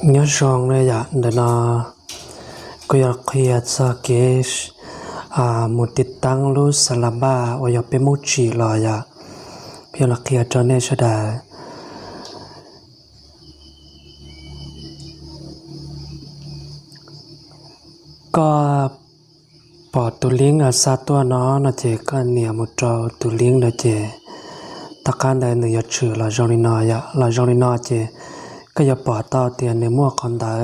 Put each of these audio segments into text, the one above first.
Nyob zoo na yom, ntawm no kuv yuav qhia txog kev mus tiv taab lub xas las npaj uas yog peb Hmoob tsim los yom. Peb yuav los qhia rau nej sawv daws. Koj pom tus link xa tuaj no no ces koj nias mus rau tus link ntawd ces tom qab ntawd nws yuav tshwm los zoo li no yom. Los zoo li no ces koj yuav pom tau tias nws muaj qhov ntawd,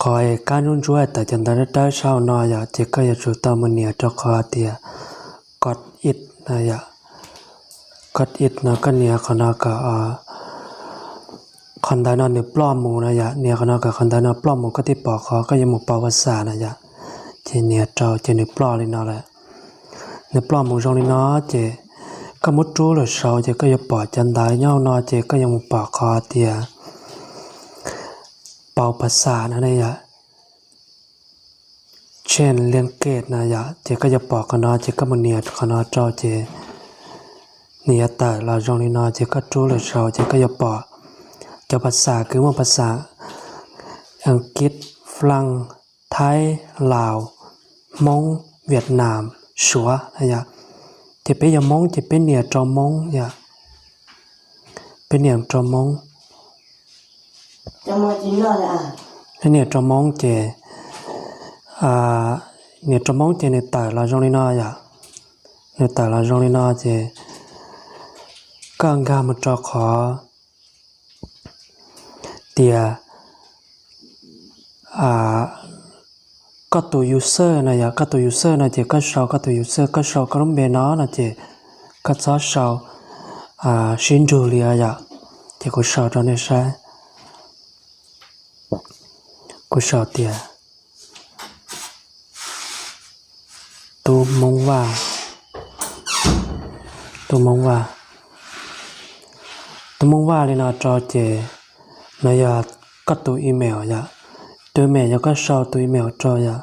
qhov kab ntsuab ntsuab tawm cov ntawv dawb dawb saum no yom, ces koj yuav tsum tau mus nias rau qhov tias got it no yom. Got it no koj nias qhov no kom qhov ntawv no nws ploj mus no yom. Nias qhov no kom qhov ntawv no ploj mus, koj thiaj pom qhov koj yuav mus pauv phas xas no yom. Ces nias rau ces nws ploj li no lawm. Nws ploj mus zoo li no ces koj muab rub lawm saud ces koj yuav pom cov ntawv nyob no ces koj yuav mus pom qhov tias pauv phas xas no ne yom. Change language no yom, ces koj yuav pom qhov no ces koj mus nias qhov no rau ces nws yuav tawm los zoo li no ces koj rub lawm saud ces koj yuav pom cov phas xas kws muaj phas xas Askiv, Flaaj, Thaib, Laus, Hmoob, Vietnam, Suav no yom. Ces peb yog Hmoob ces peb nias rau Hmoob yom. Peb nias rau Hmoob. Peb nias rau Hmoob ces, nias rau Hmoob ces nws tawm los zoo li no yom. Nws tawm los zoo li no ces koj nkag mus rau qhov tias koj tus user no yom, koj tus user no ces koj sau koj tus user, koj sau koj lub npe no no ces koj txhob sau sib nrug li os yom. Ces kuv sau rau nej saib. Kuv sau tias Tub Hmoob Vaj, Tub Hmoob Vaj, Tub Hmoob Vaj li no rau ces no yog koj tus email yom. Tus email yog koj sau tus email rau yom.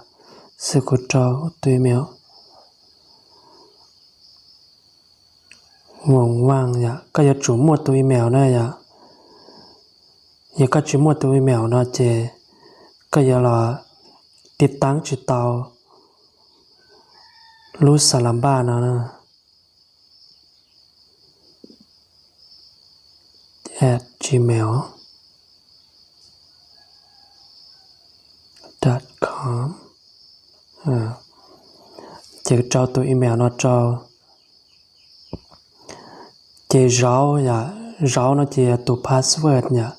Xwb kuv rau tus email Voos Vaj yom, koj yuav tsum muaj tus email na yom. Yog koj tsis muaj tus email no ces koj yuav los tiv taab tsis tau lub xas las npaj no. At gmail dot com. Ces rau tus email no rau. Ces zauv, zauv no ces yog tus password yom.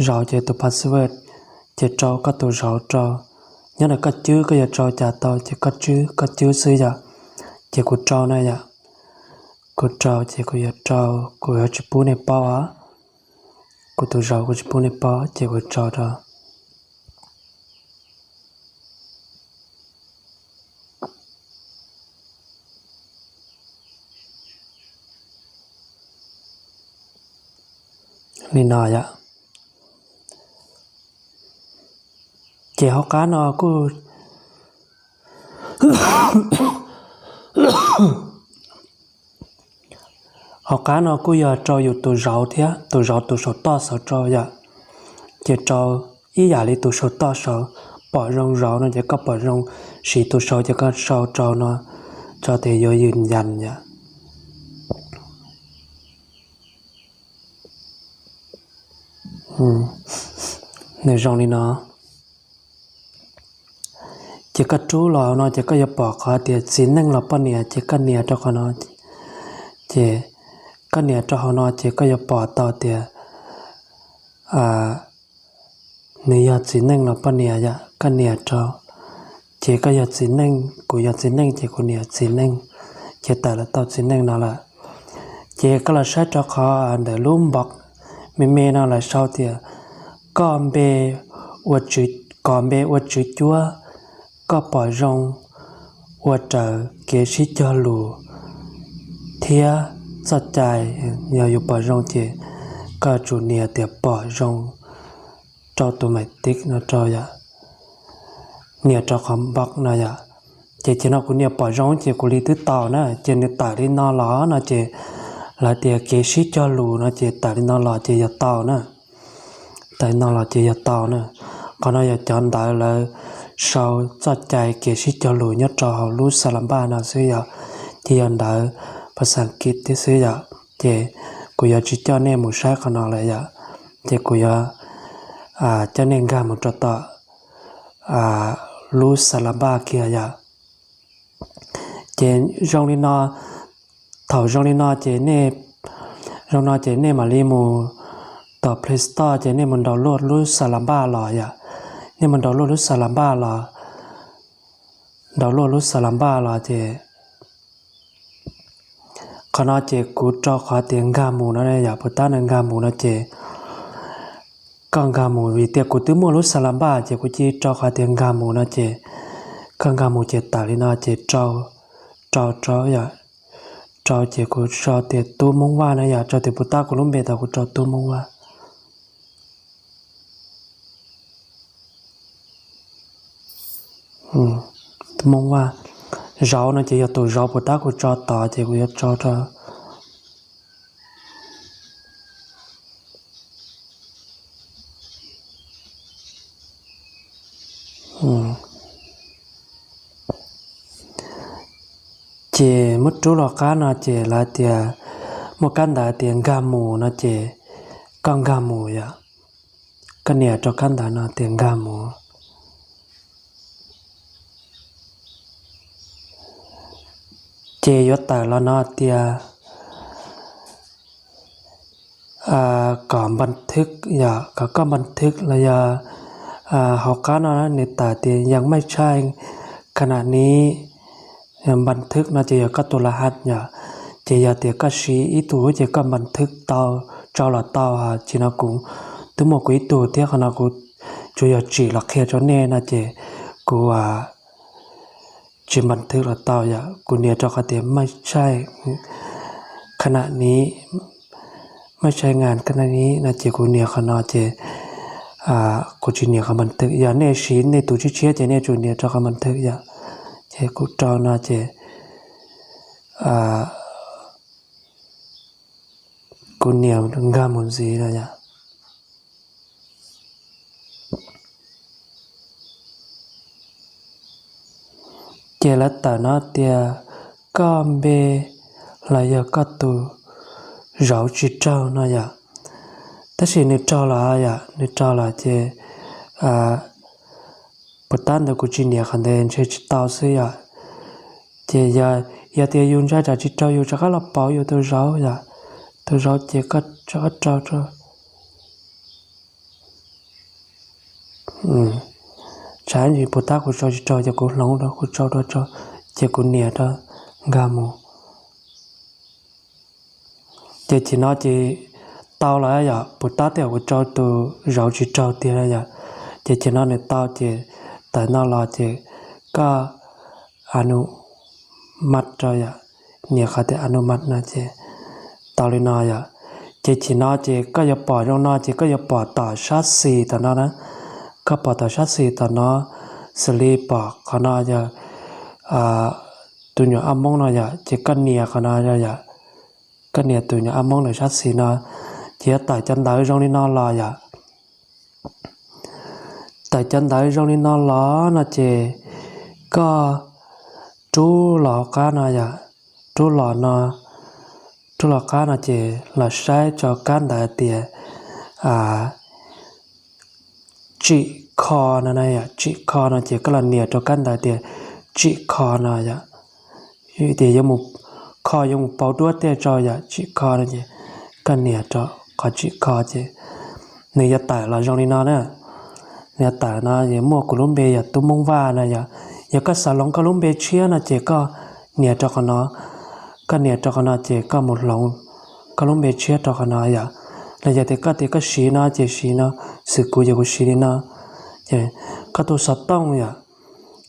Zauv ces tus password, ces rau koj tus zauv rau. Nyob ntawm koj cwb koj yuav rau cas tau ces koj cwb, koj cwb xwb yom. Ces kuv rau na yom. Kuv rau ces kuv yuav rau, kuv yuav tsis pub nej paub os. Kuv tus zauv kuv tsis pub nej paub ces kuv rau rau. Li no yom. Ces hauv qab no kuj, hauv qab no kuj yog rau yus tus zauv thiab, tus zauv tus saum toj xauv rau yom. Ces rau ib yam li tus saum toj saud, pom zoo zauv no ces koj pom zoo siv tus saud ces koj sau rau no, tso tias yuav yws nyas yom. Nws zoo li no. Ces koj rub los no ces koj yuav pom qhov tias txiv neej los poj niam ces koj nias rau qhov no. Ces koj nias rau hauv no ces koj yuav pom tau tias nws yog txiv neej los poj niam yom, koj nias rau. Ces koj yog txiv neej, kuv yog txiv neej ces kuv nias txiv neej, ces tawm los tau txiv neej no lawm. Ces koj los saib rau qhov ntawm lub npog me me no lawv sau tias koj npe ua tswv, koj npe ua tswv cuab, koj pom zoo ua raws kev sib cog lus thiab txoj cai. Yog yus pom zoo ces koj tsum nias tias pom zoo rau tus maim tij no rau yom. Nias rau qhov npog no yom. Ces ces no kuv nias pom zoo ces kuv li twb tau na, ces nws tawm li no los no ces lawv tias kev sib cog lus no ces tawm li no los ces yog tau na. Tawm li no los ces yog tau na. Qhov no yog cov ntawv lawv sau txoj cai kev sib cog lus nyob rau hauv lub Xas Las Npaj no xwb yom, ces yog ntawv pas xas kiv thiab xwb yom. Ces kuv yuav tsis coj nej mus saib qhov no lawm yom, ces kuv yuav coj nej nkag mus rau tom lub Xas Las Npaj kiag yom. Ces zoo li no, thaum zoo li no ces nej, zoo no ces nej mam li mus tom Play Store ces nej mus download lub Xas Las Npaj los yom. Nej mus download lub Xas Las Npaj los, download lub Xas Las Npaj los ces qhov no ces kuv rau qhov tias nkag mus no yom, puas tab nws nkag mus no ces koj nkag mus, vim tias kuv twb muaj lub Xas Las Npaj ces kuv cia li rau qhov tias nkag mus no ces koj nkag mus ces tawm li no ces rau, rau rau yom, rau ces kuv sau tias Tub Hmoob Vaj na yom, rau tias puas tab kuv lub npe tau kuv rau Tub Hmoob Vaj. Tub Hmoob Vaj, zauv no ces yog tus zauv puas tab kuv tso tod ces kuv yuav tso rau Ces muab rub los qab no ces lawv tias muaj kab ntawv tias nkag mus no ces koj nkag mus yom. Koj nias rau kab ntawv no tias nkag mus. Ces yuav tawm los no tias kom npas thwb yom, kom koj npas thwb los yog hauv qab no nws tawm tias ยังไม่ใช้ขณะนี้ npas thwb no ces yog koj tus laj has yom. Ces yog tias koj siv ib tug ces koj npas thwb tau, tso los tau. Tsis no kuv twb muaj kuv ib tug thiab, qhov no kuv tsuas yog tsim los qhia rau nej no ces kuv tsis npas thwb los tau yom. Kuv nias rau qhov tias ไม่ใช้งานขณะนี้ no ces kuv nias qhov no ces kuv tsis nias qhov npas thwb. Yog nej siv nej tus tshiab tshiab ces nej tsum nias rau qhov npas thwb yom. Ces kuv rau no ces kuv nias nkag mus ntxiv no yom. Ces lawv tawm no tias koj npe los yog koj tus zauv tsis raug no yom. Tab sis nws raug los yom, nws raug los ces puas tab ntawd kuv tsis nias qhov ntawd ntshe tsis tau xwb yom. Ces yog tias yus ntshai tsam tsis raug yus rov qab los pauv yus tus zauv yom. Tus zauv ces koj rov qab rau rau Tsam puas tab kuv sau tsis raug ces kuv hloov rau kuv sau rau rau, ces kuv nias rau nkag mus. Ces chim no ces tau lawm yom, puas tab tej zaum kuv rau tus zauv tsis raug tiag yom. Ces chim no nws tau ces tawm no los ces koj a num mat rau yom, nias qhov tias a num mat no ces tau li no yom. Ces chim no ces koj yuav pom zoo no ces koj yuav pom tom sab xis tom no na. Koj pom tom sab xis tom no, xws li pom qhov no yog tus nyuam ab moob no yom, ces koj nias qhov no yom. Koj nias tus nyuam ab moob ntawm sab xis no, ces yuav tawm cov ntawv zoo li no los yom. Tawm cov ntawv zoo li no los no ces koj rub los qab no yom, rub los no, rub los qab no ces los saib rau kab ntawv tias tsim kho no, tsim kho no ces koj los nias rau kab ntawv tias tsim kho no yom. Tias yuav mus kho, yuav mus pauv duab tej rau yom, tsim kho no ces koj nias rau qhov tsim kho ces nws yuav tawm los zoo li no na. Nws yuav tawm no es muaj kuv lub npe yog Tub Moob Vaj no yom. Yog koj xav hloov koj lub npe tshiab no ces koj nias rau qhov no. Koj nias rau qhov no ces koj mus hloov koj lub npe tshiab rau qhov no yom. Los yog tias koj tias koj siv no ces siv no, xwm kuv ces kuv siv li no. Ces koj tus xov tooj yom,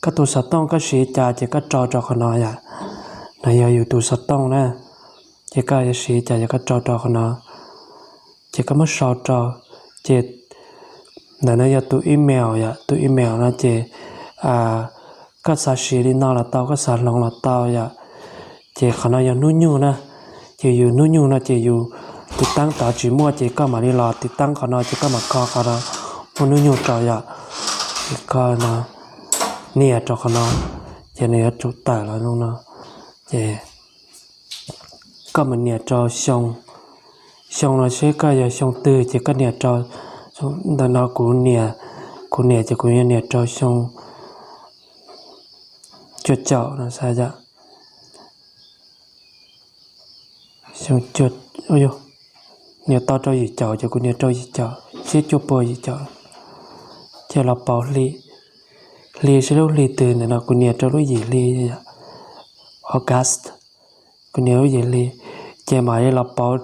koj tus xov tooj koj siv cas ces koj rau rau qhov no yom. No yog yus tus xov tooj na, ces koj yuav siv cas ces koj rau rau qhov no, ces koj muab sau rau. Ces ntawm no yog tus email yom, tus email no ces koj xav siv li no los tau, koj xav hloov los tau yom. Ces qhov no yog hnub nyoog na, Ces yus hnub nyoog no ces yus tiv taab tod tsis muaj ces koj mam li los tiv taab qhov no ces koj mam kho qhov no muaj hnub nyoog rau yom. Ces koj no nias rau qhov no, ces nws yuav tsum tawm los zoo no. Ces koj mus nias rau xyoo, xyoo no seb koj yog xyoo twg ces koj nias rau ntawm no. Kuv nias, kuv nias ces kuv yuav nias rau xyoo cuaj caum no xwb yom. Nias tau rau yim caum ces kuv nias rau yim caum, tsiab cuaj pua yim caum. Ces los pauv hli, hli seb lub hli twg ntawm no, kuv nias rau lub yim hli, August, kuv nias lub yim hli. Ces mam li los pauv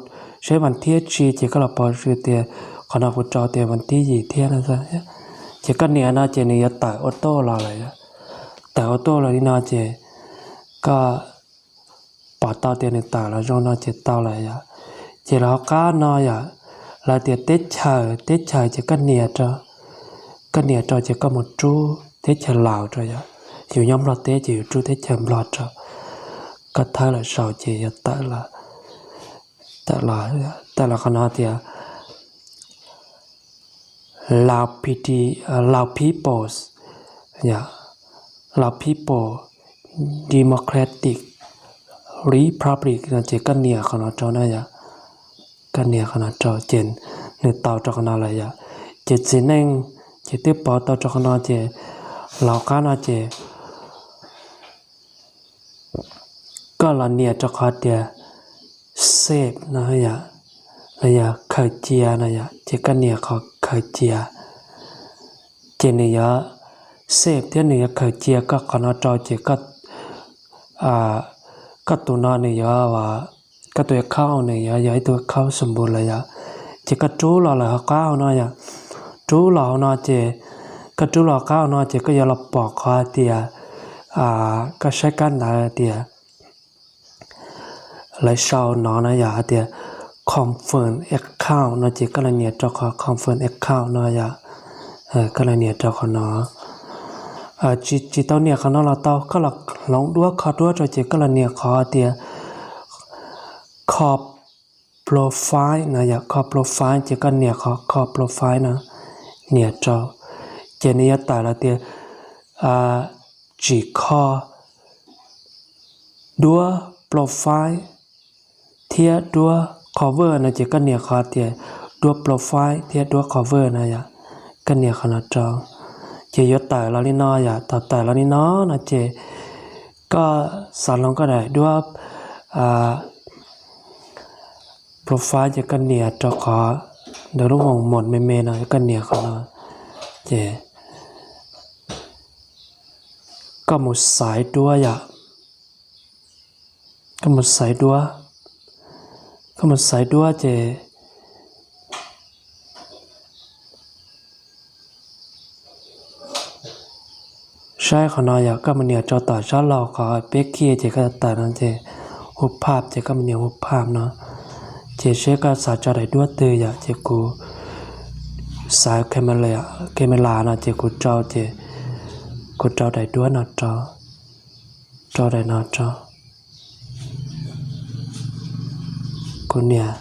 seb vas thib tsi ces koj los pauv tias qhov no kuv rau tias vas thib yim thiab no. Ces koj nias no ces nws yuav tawm ua tuj los lawm yom. Tawm ua tuj los li no ces koj pom tau tias nws tawm los zoo no ces tau lawm yom. Ces los hauv qab no yom, lawv tias teb chaws, teb chaws ces koj nias rau, koj nias rau ces koj mus rub teb chaws Laus rau yom. Yus nyob Nplog teb ces yus rub teb chaws Nplog rau, koj thawb lawm saud ces yuav tawm los, tawm los qhov no tias Lao Pdi, Lao People's, Lao People Democratic Republic no ces koj nias qhov no rau na yom. Koj nias qhov no rau ces nws tau rau qhov no lawm yom. Ces txiv neej ces twb pauv tau rau qhov no ces los qab no ces koj los nias rau qhov tias save no yom, los yog khaws cia no yom, ces koj nias qhov khaws cia. Ces nws yuav save thiab nws yuav khaws cia koj qhov no rau ces koj tus no nws yuav, koj tus account nws yuav yog ib tug account xu npu lawm yom. Ces koj rub los lawm hauv qab hauv no yom, rub los hauv no ces, koj rub los hauv qab hauv no ces koj yuav los pom qhov tias, koj saib kab ntawv tias lawv sau no na yom, hais tias confirm account no ces koj los nias rau qhov confirm account no yom. Koj los nias rau qhov no. Tsis tau nias qhov no los tau, koj los hloov duab kho duab rau ces koj los nias qhov tias kho profile no yom, kho profile ces koj nias qhov kho profile no, nias rau, ces nws yuav tawm los tias tsis kho duab profile thiab duab cover no ces koj nias qhov tias duab profile thiab duab cover no yom. Koj nias qhov no rau, ces yuav tawm los li no yom. Thaum tawm los li no no ces koj xav hloov koj daim duab profile ces koj nias rau qhov ntawm lub voos mos me me no, koj nias qhov no ces koj mus xaiv duab yom. Koj mus xaiv duab, koj mus xaiv duab ces saib qhov no yog koj mus nias rau tom sab laug qhov peb kiag ces koj tawm no ces hu phaj ces koj mus nias hu phaj no. Ces seb koj xav tso daim duab twg yom, ces kuv xaiv camera no ces kuv rau, ces kuv rau daim duab no rau, rau daim no rau, kuv nias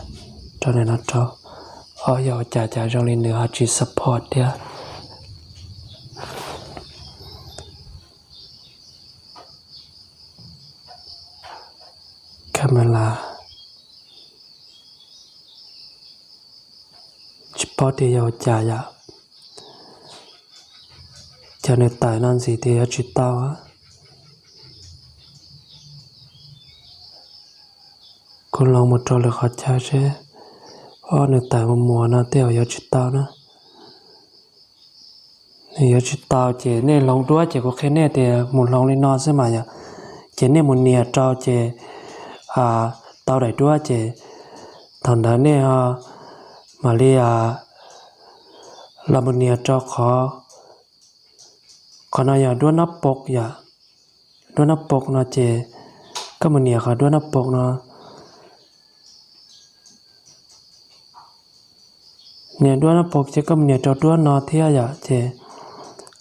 rau daim no rau. Ob, yog ua cas cas zoo li nws ho tsis support thiab. Camera, tsis paub tias yog ua cas yom. Cov nws tawm no ntxiv tias yuav tsis tau. Kuv hloov mus rau lwm qhov chaw seb, ob, nws tawm mus muas no tej zaum yuav tsis tau na. Nws yuav tsis tau ces nej hloov duab ces kuv qhia nej tias mus hloov li no xwb mas yom. Ces nej mus nias rau ces tau daim duab ces thaum ntawd nej mam li los mus nias rau qhov, qhov no yog duab nab pau yom. Duab nab pau no ces koj mus nias qhov duab nab pau no. Nias duab nab pau ces koj mus nias rau duab no thiab yom, ces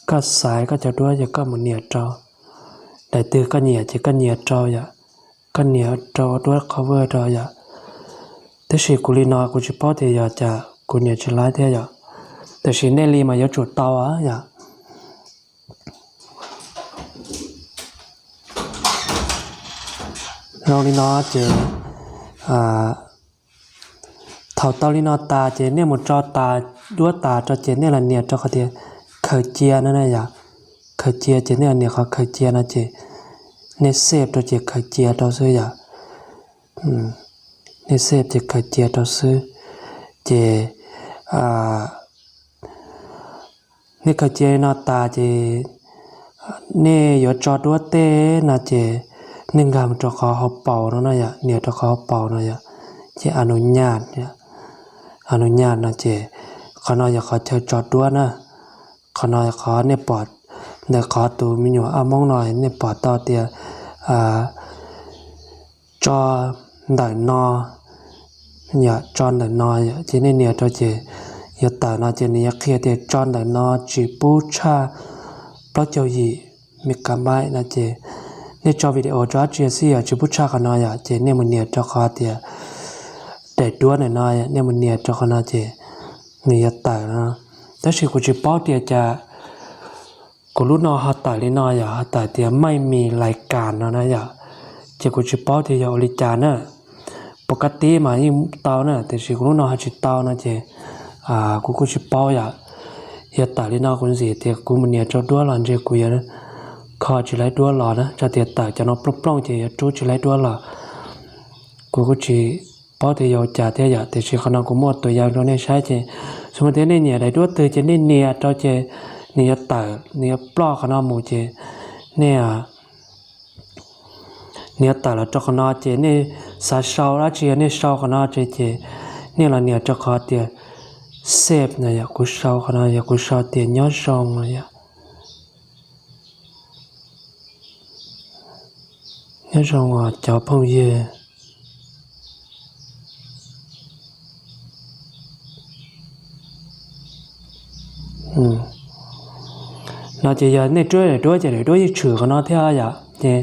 koj xaiv koj cov duab ces koj mus nias rau. Daim twg koj nyiam ces koj nias rau yom. Koj nias rau duab cover rau yom. Tab sis kuv li no kuv tsis paub tias yog cas kuv nias tsis laib thiab yom. Tab sis nej li mas yuav tsum tau yom. Zoo li no ces thaum tau li no tas ces nej mus tso tas duab tas rau ces nej los nias rau qhov tias khaws cia no na yom. Khaws cia ces nej los nias qhov khaws cia no ces nej save rau ces khaws cia rau xwb yom. Nej save ces khaws cia rau xwb. Ces nej khaws cia li no tas ces nej yuav tso duab tej no ces nej nkag mus rau qhov hauv paus no na yom, nias rau qhov hauv paus no yom. Ces a nus nyaj, a nus nyaj no ces qhov no yog qhov chaw tso duab na. Qhov no qhov nej pom ntawm qhov tus me nyuam ab moob no nej pom tau tias tso ntawm no yom, tso ntawm no yom, ces nej nias rau ces yuav tawm no ces nws yuav qhia tias tso ntawm no tsis pub tshaj plaub caug yim megabyte no ces nej tso video tso dab tsi xwb yom tsis pub tshaj qhov no yom, ces nej mus nias rau qhov tias daim duab ntawm no, nej mus nias rau qhov no ces nws yuav tawm no. Tab sis kuv tsis paub tias cas kuv lub no ho tawm li no yom, ho tawm tias maj mis lais kas no na yom. Ces kuv tsis paub tias yog ua li cas na. Pus kab tib mas yeej tau na, tiam sis kuv lub no ho tsis tau no ces kuv kuj tsis paub yom. Yog tawm li no kuv ntxim tias kuv mus nias rau duab los ntshe kuv yuav kho tsis laib duab los na, txog tias tawm cov no plooj plooj ces yuav rub tsis laib duab los. Kuv kuj tsis paub tias yog ua cas thiab yom, tiam sis qhov no kuv muaj tus yam rau nej saib ces xws li tias nej nyiam daim duab twg ces nej nias rau ces nws yuav tawm, nws yuav ploj qhov no mus ces nej, nws yuav tawm los rau qhov no ces nej xav sau dab tsi yog nej sau qhov no ces, ces nej los nias rau qhov tias save no yom, kuv sau qhov no yog kuv sau tias nyob zoo no yom. Nyob zoo cov phooj ywg. No ces yog nej rub daim duab ces daim duab yeej tshwm qhov no thiab yom. Ces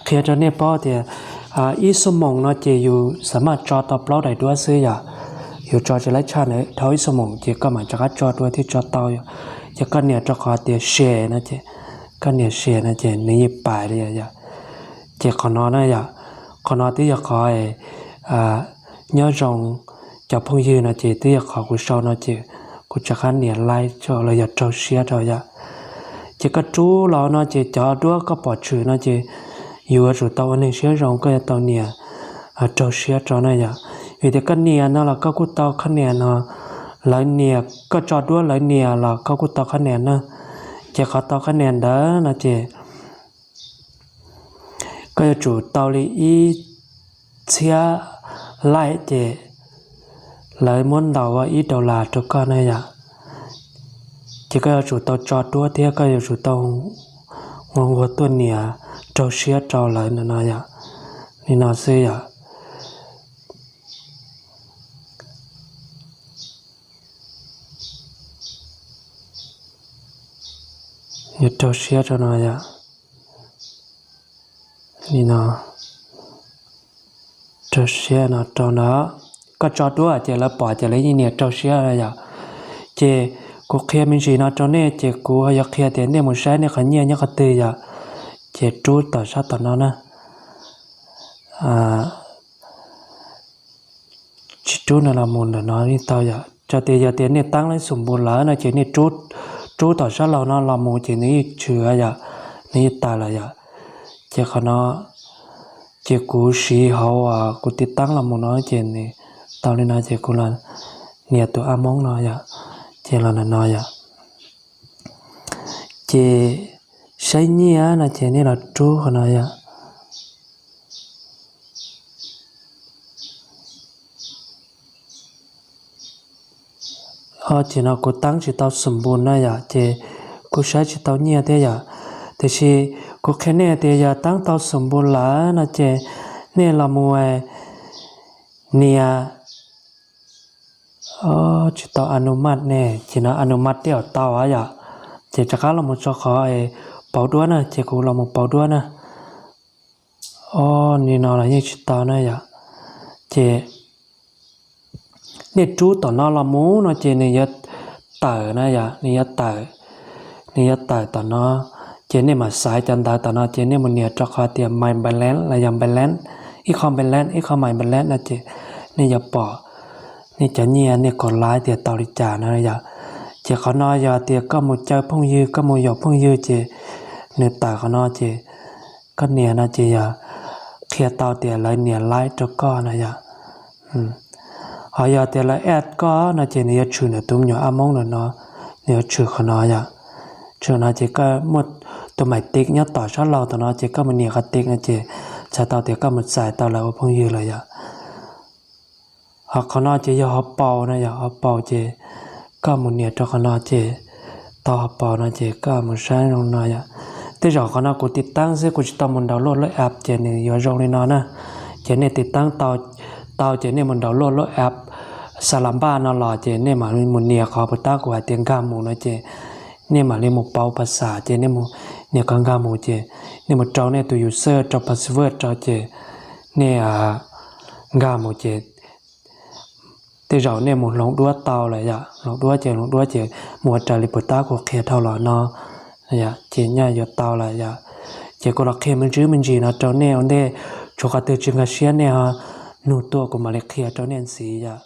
qhia rau nej paub tias ib xuab moos no ces yus xam maj tso tau plaub daim duab xwb yom. Yus tso tsis laib tshaj ntawd, dhau ib xuab moos ces koj mam rov qab tso dua thiaj tso tau yom. Ces koj nias rau qhov tias share no ces, koj nias share no ces nws yeej pais li yom. Ces qhov no na yom, qhov no twb yog qhov nyob zoo cov phooj ywg no ces twb yog qhov kuv sau no ces kuv rov qab nias like los yog raug siab rau yom. Ces koj rub los no ces cov duab koj pom tshwm no ces yuav tsum tau ua neeg siab zoo, koj yuav tau nias raug siab rau na yom. Vim tias koj nias no los koj kuj tau qhab nias no, lawv nias, koj tso duab lawv nias los koj kuj tau qhab nias na. Ces qhov tau qhab nias ntawd no ces koj yuav tsum tau li ib txhiab like ces lawv muab ntaus ua ib dollar rau koj na yom. Ces koj yuav tsum tau tso duab thiab koj yuav tsum tau nquag nquag tuaj nias raug siab rau lawv no yom. Li no xwb yom. Yuav raug siab rau no yom. Li no, raug siab no rau no. Koj tso duab ces lawv pom ces lawv yeej nias raug siab no yom. Ces kuv qhia me ntsis no rau nej ces kuv yuav qhia tias nej mus saib nej qhov nyiaj nyob qhov twg yom. Ces rub tom sab tom no na. Tsis rub no los mus ntawm no yeej tau yom. Tso tias yog tias nej taab lab xum npus lawm no ces nej rub tom sab laug no los mus ces nws yeej tshwm yom, nws yeej tawm lawm yom. Ces qhov no ces kuv siv hauv kuv tiv taab los mus no ces nws tau li no ces kuv los nias tus ab moob no yom, ces los ntawm no yom. Ces saib nyiaj no ces nej los rub qhov no yom. Ces no kuv taab tsis tau xum npus na yom, ces kuv saib tsis tau nyiaj thiab yom. Tiam sis kuv qhia nej tias yog taab tau xum npus lawm no ces nej los mus nias tsis tau anumaj ne, ces no anumaj tej zaum tau yom. Ces rov qab los mus tso qhov pauv duab na, ces kuv los mus pauv duab na. Li no los yeej tsis tau na yom. Ces nej rub tom no los mus no ces nws yuav tawm na yom, nws yuav tawm, nws yuav tawm tom no. Ces nej mam xaiv cov ntawv tom no ces nej mus nias rau qhov tias My Balance los yog Balance, ib qho Balance ib qho My Balance no ces nej yuav pom nej cov nyiaj nej kom laiv tias tau li cas no yom. Ces qhov no yog tias koj mus caw phooj ywg, koj mus yaum phooj ywg ces nws tawm qhov no ces koj nias no ces yog qhia tau tias lawv nias laiv rau koj no yom. Ho yog tias lawv add koj no ces nws yuav tshwm ntawm tus me nyuam ab moob ntawm no, nws yuav tshwm qhov no yom. Tshwm no ces koj muaj tus maim tiv nyob tom sab laug tom no ces koj mus nias qhov tiv no ces txhais tau tias koj mus txais tau lawv ua phooj ywg lawm yom. Ho qhov no ces yog hauv paus no yom, hauv paus ces koj mus nias rau qhov no ces tau hauv paus no ces koj mus saib zoo no yom. Tej zaum qhov no kuv tiv taab xwb kuv tsis tau mus download lub app ces nws yuav zoo li no na. Ces nej tiv taab tau ces nej mus download lub app Xalanpaj no los ces nej mam mus nias qhov puas tab kuv hais tias nkag mus no ces nej mam li mus pauv pas xam ces nej mus nias qhov nkag mus ces nej mus rau nej tus user rau password rau ces nej nkag mus ces tej zaum nej mus hloov duab tau lawm yom. Hloov duab ces hloov duab ces mus ua raws li puas tab kuv qhia dhau los no ces nyaj yuav tau lawm yom. Ces kuv los qhia me ntsis me ntsis no rau nej ua ntej, tshuav qhov twg tsis nkag siab nej ho nug tuaj kuv mam li qhia rau nej ntxiv yom.